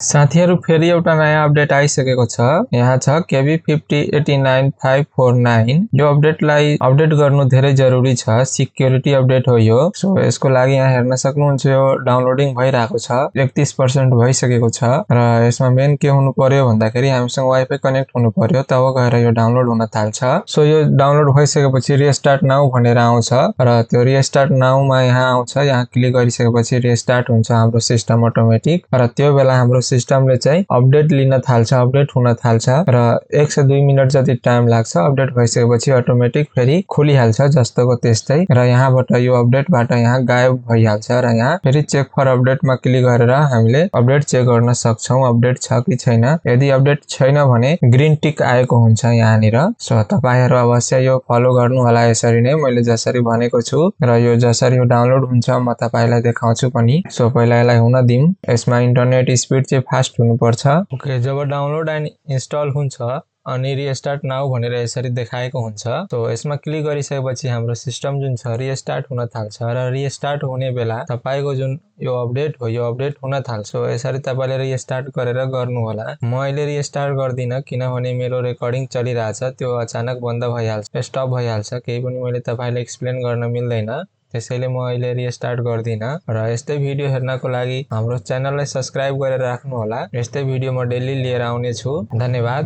साथीहरु फेरि एउटा नयाँ अपडेट आइसकेको छ। यहाँ छ KB5089549 यो अपडेटलाई अपडेट गर्नु धेरै जरुरी छ। सिक्युरिटी अपडेट हो यो। सो यसको लागि यहाँ हेर्न सक्नुहुन्छ यो डाउनलोडिङ भइरहेको छ। 31% भइसकेको छ र यसमा मेन के हुनु पर्यो भन्दाखेरि हामीसँग वाइफाई कनेक्ट हुनु पर्यो तब गएर यो डाउनलोड हुन थाल्छ। सो यो डाउनलोड भइसकेपछि रिस्टार्ट नाउ भनेर आउँछ र त्यो रिस्टार्ट नाउ मा यहाँ आउँछ। यहाँ क्लिक गरिसकेपछि रिस्टार्ट हुन्छ हाम्रो सिस्टम अटोमेटिक र त्यो बेला हाम्रो सिस्टमले चाहिँ अपडेट लिन थाल्छ, अपडेट हुन थाल्छ र 1 से 2 मिनेट जति टाइम लाग्छ। अपडेट भइसकेपछि अटोमेटिक फेरि खुलिहाल्छ जस्तोको त्यस्तै र यहाँबाट यो अपडेटबाट यहाँ गायब भइहाल्छ र यहाँ फेरि चेक फर अपडेटमा क्लिक गरेर हामीले अपडेट चेक गर्न सक्छौं अपडेट छ कि छैन। यदि अपडेट छैन भने ग्रीन टिक आएको हुन्छ यहाँनिर। सो तपाईहरु अवश्य यो फलो गर्नु होला यसरी नै मैले जसरी भनेको छु र यो जसरी यो डाउनलोड हुन्छ म तपाईलाई देखाउँछु पनि। सो पहिला यसलाई हुन दिम। यसमा इन्टरनेट स्पिड चाहिँ फास्ट हुनुपर्छ। ओके, जब डाउनलोड एन्ड इन्स्टल हुन्छ अनि रिस्टार्ट नाउ भनेर यसरी देखाएको हुन्छ। सो यसमा क्लिक गरिसकेपछि हाम्रो सिस्टम जुन छ रिस्टार्ट हुन थाल्छ र रिस्टार्ट हुने बेला तपाईको जुन यो अपडेट हो यो अपडेट हुन थाल्छ। सो यसरी तपाईले रिस्टार्ट गरेर गर्नु होला। म अहिले रिस्टार्ट गर्दिन किनभने मेरो रेकर्डिङ चलिरहेछ, त्यो अचानक बन्द भइहाल्छ, स्टप भइहाल्छ। केही पनि मैले तपाईलाई एक्सप्लेन गर्न मिल्दैन, त्यसैले म अहिले रिस्टार्ट गर्दिन र यस्तै भिडियो हेर्नको लागि हाम्रो च्यानललाई सब्स्क्राइब गरेर राख्नु होला। यस्तै भिडियो म डेली लिएर आउने छु। धन्यवाद।